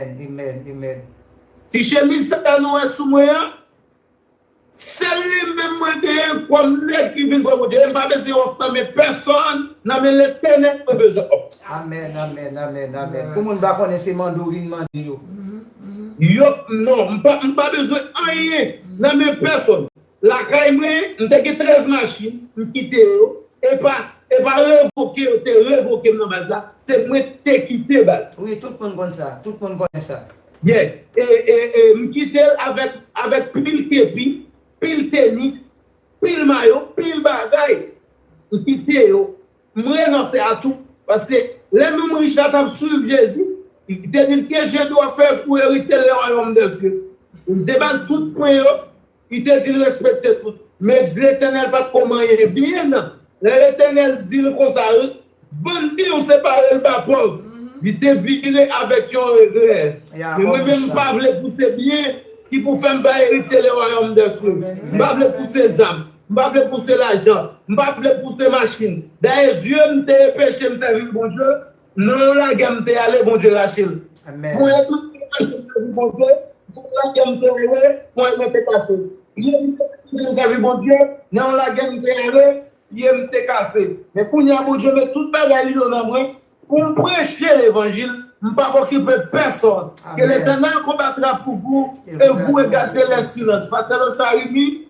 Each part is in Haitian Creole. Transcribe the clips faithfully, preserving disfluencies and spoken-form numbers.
Amen, amen. Ti chemiz sa nou wè sou mwen an, sèl li menm mwen genyen kòm nèg ki vin pran Bondye. M pa bezwen òf nan men pèsòn, nan men Letènèl mwen bezwen òf. Amen, amen, amen, amen. Pou moun pa konnen se mande w vin mande yo. Yo, non, m pa, m pa bezwen anyen nan men pèsòn. Lakay mwen, m te gen trèz machin, m kite yo. E pa, e pa revoke yo te revoke m nan baz la, se mwen te kite baz. Wi, tout moun konn sa, tout moun konnen sa. Yeah. E, e, e m kite l avèk, avèk pil kepi, pil tenis, pil mayo, pil bagay. M kite yo. M renonse a tou. Paske lè nonm rich la t ap swiv Jezi, li te di l, "Qué je dois faire pour hériter le royaume des cieux?" Li te ba l tout pwen yo, li te di l respekte tout. Men Letènèl pa t ko manyen byen. Lè Letènèl di l konsa, vann byen w separe l ba pòv. Li te vire avèk yon regrè. Men mwen menm, m pa vle pou se byen ki pou fè m pa eritye le royaume des cieux. M pa vle pou se zam. M pa vle pou se lajan. M pa vle pou se machin. Dayè, zye m te peche, m sèvi Bondye. Nan yon lagè m te ale, Bondye rache l. Ponyèt mwen te rache, m sèvi Bondye. Nan yon lagè m te ale, ponyèt mwen te kase. Pye m te kase, m sèvi Bondye. Nan yon lagè m te ale, pye m te kase. Men kounye a, Bondye met tout bagay li yo nan mwen pou m preche levanjil. M p ap okipe pèsòn. Ke Letènèl konbatra pou vou e vou e gade lè silans. Pastè Lochard Remy,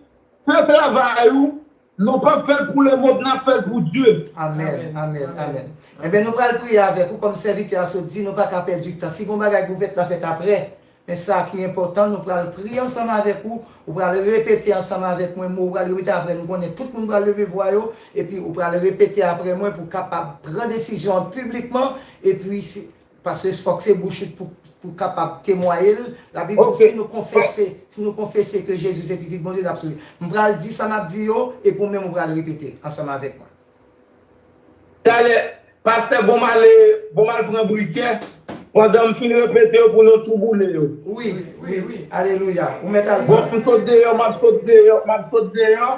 fè travay ou. Nou p ap fè l pou lemonn, n ap fè l pou Dye. Amèn, amèn, amèn. Enben, nou pral priye avèk ou kòm sèvitè a sot di, nou pa ka pèdi tan. Si gon bagay pou fèt, la fèt apre. Men sa ki enpòtan, nou pral priye ansanm avèk ou. Ou pral repete ansanm avèk mwen mo, ou pral repete apre. Nou konnen tout moun pral leve vwa yo. Epi ou pral repete apre mwen pou kapab pran desizyon an piblikman. Epi, si, Paske fòk se bouch ou pou, pou kapab temwaye l. Labib di, si nou konfese, si nou konfese ke Jezi se Pitit Bondye, n ap sove. M pral di sa m ap di yo, epi ou menm ou pral repete ansanm avèk mwen. Talè, pastè, bon m ale, bon m al pran brikè, pandan m fin repete yo pou nou tou boule yo. Wi, wi, wi. Alelouya. Ou mèt al pran. Bon, m sot deyò, m ap sot deyò, m ap sot deyò.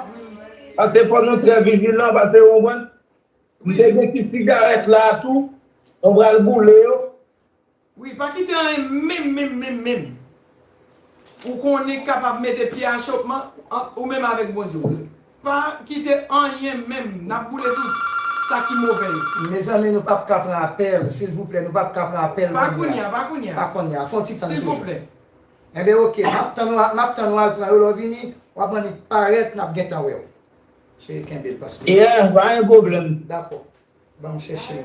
Paske fò nou trè vijilan, paske ou konprann. M te gen ti sigarèt la tou. Nou pral boule yo. Wi, pa kite anyen menm, menm, menm, menm. Ou konnen k kapab mete pye achopman, an, ou menm avèk Bondye w. Pa kite anyen menm. N ap boule tout sa ki move yo. Mezanmi, nou p ap ka pran apèl, silvouplè, nou p ap ka pran apèl kounye a. Pa kounye a, pa kounye a. Pa kounye a, fè yon ti tann toujou. Silvouplè. Enben, oke, m ap tann ou, m ap tann ou al pran yo, lè w vini, w ap annik parèt, n ap gentan wè w. Cheri, kenbe l, paske. Yeah, pa gen pwoblèm. Dakò. Ban m chèche.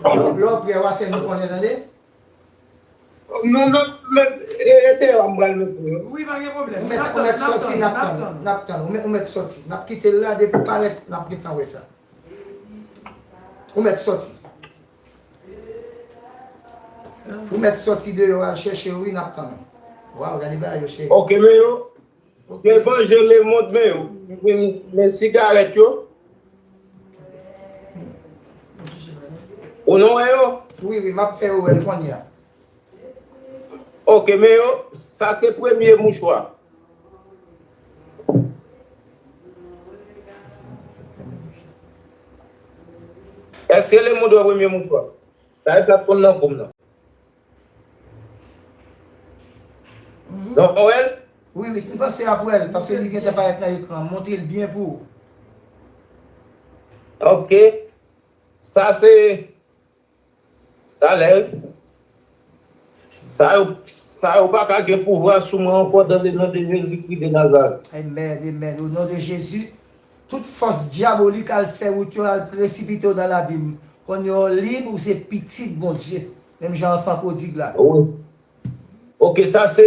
Lè w prè, w a fè nou konnen, tande. Non, non, men, e, e deyò m pral met pou yo. Wi, pa gen pwoblèm. Ou mèt, ou mèt sòti, n ap tann ou. N ap tann ou. Ou mèt, ou mèt sòti. N ap kite l la, depi w parèt, n ap gentan wè sa. Ou mèt sòti. Ou mèt sòti deyò al chèche yo, wi, n ap tann ou. Waw, gade bagay yo, cheri. Oke, men yo. Devan je lemonn, men yo. Men sigarèt yo. Ou nou wè yo? Wi, wi, m ap fè yo wè l kounye a. Oke, men yo, sa se premye mouchwa. Èske lemonn wè premye mouchwa? Sa e sa t konn nan kou m nan. Donk, ou wè l? Wi, wi, m panse ap wè l, paske li gentan parèt nan ekran. Montre l byen pou ou. Oke. Sa se talè. Sa yo, sa yo pa ka gen pouvwa sou mwen ankò, dans le nom de Jésus-Christ de Nazareth. Amen, amen. Au nom de Jésus, tout fòs dyabolik al fè wout yo, al presipite yo nan labim. Kounye a w lib, ou se pitit Bondye. Menm jan anfan pwodig la. Wi. Oke, sa se,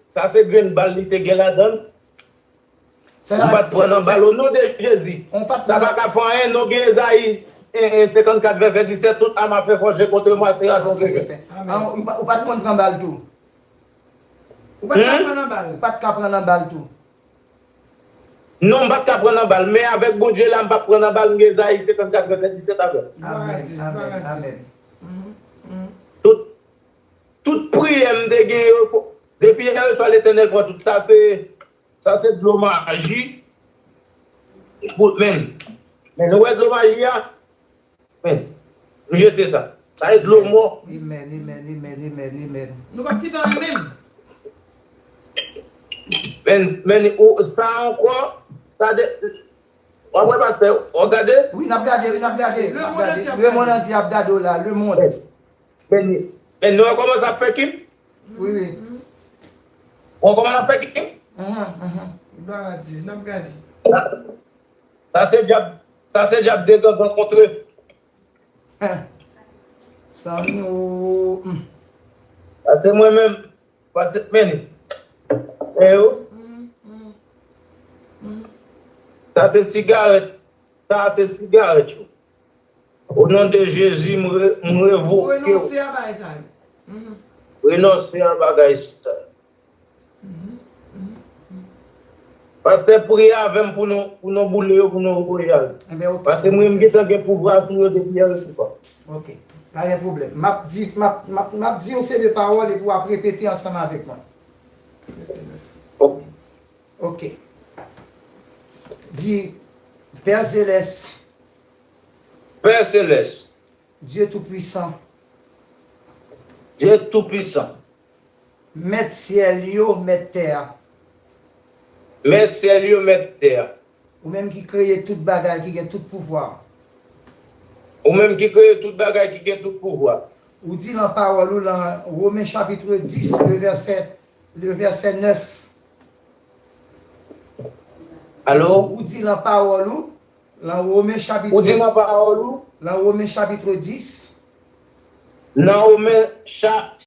sa se grenn bal li te gen ladan l. Ou pa t pran nan bal, o non de Jezi. Sa pa ka fè anyen, non, gen Ezayi, e, e, senkannkat vèsè disèt, toute arme à feu forgée contre moi sera sans effet. Amen. Ou pa, ou pa t konn pran bal tou. Ou pa t ka pran nan bal. Ou pa t ka pran nan bal tou. Non, m pa t ka pran nan bal, men avèk Bondye la, m p ap pran nan bal, m gen Ezayi senkannkat vèsè disèt avè m. Amèn, amèn, amèn. Tout, tout priyè m te gen yo, depi yè swa Letènèl pran tout sa, se, sa se dlo maji. Men, men nou wè dlo maji a? Men, m jete sa. Sa e dlo mò. Amen, amen, amen, amen, amen. Nou p ap kite anyen menm. Men, men, ou, sa ankò, sa de, w ap wè pastè, w ap gade? Wi, n ap gade, wi, n ap gade. Lemonn antye ap gade. Lemonn antye ap gade w la, lemonn. Men, men, men nou wè kòman sa ap fè kim? Wi, wi. Ou wè kòman l ap fè kim? Mhm, mhm. Glwa a Dye, n ap gade. Sa se dyab, sa se dyab de gangan kontre. Sa ni o. Sa se mwen menm. Pase men. E yo. Sa se sigarèt. Sa se sigarèt yo. O non de Jezi, m re- m revoke w. Renonse a bagay sa yo. Renonse a bagay sa yo. Pastè, priye avè m pou nou, pou nou boule yo, pou nou voye al. Paske mwen, m gentan gen pouvwa sou yo depi yè swa. Ok. Pa gen pwoblèm. M ap di, m ap, m ap, m ap di yon seri de pawòl epi w ap repete ansanm avèk mwen. Ok. Ok. Di, Pè Selès. Pè Selès. Dye Toupwisan. Dye Toupwisan. Mèt syèl yo, mèt tè a. Mèt syèl yo, mèt tè a. Ou menm ki kreye tout bagay, ki gen tout pouvwa. Ou menm ki kreye tout bagay, ki gen tout pouvwa. Ou di lan pawòl ou, lan Women chapit dis, le vèsè, le vèsè nèf. Alo? Ou di lan pawòl ou, lan Women chapit. Ou di lan pawòl ou? Lan Women chapit dis. Nan Women cha-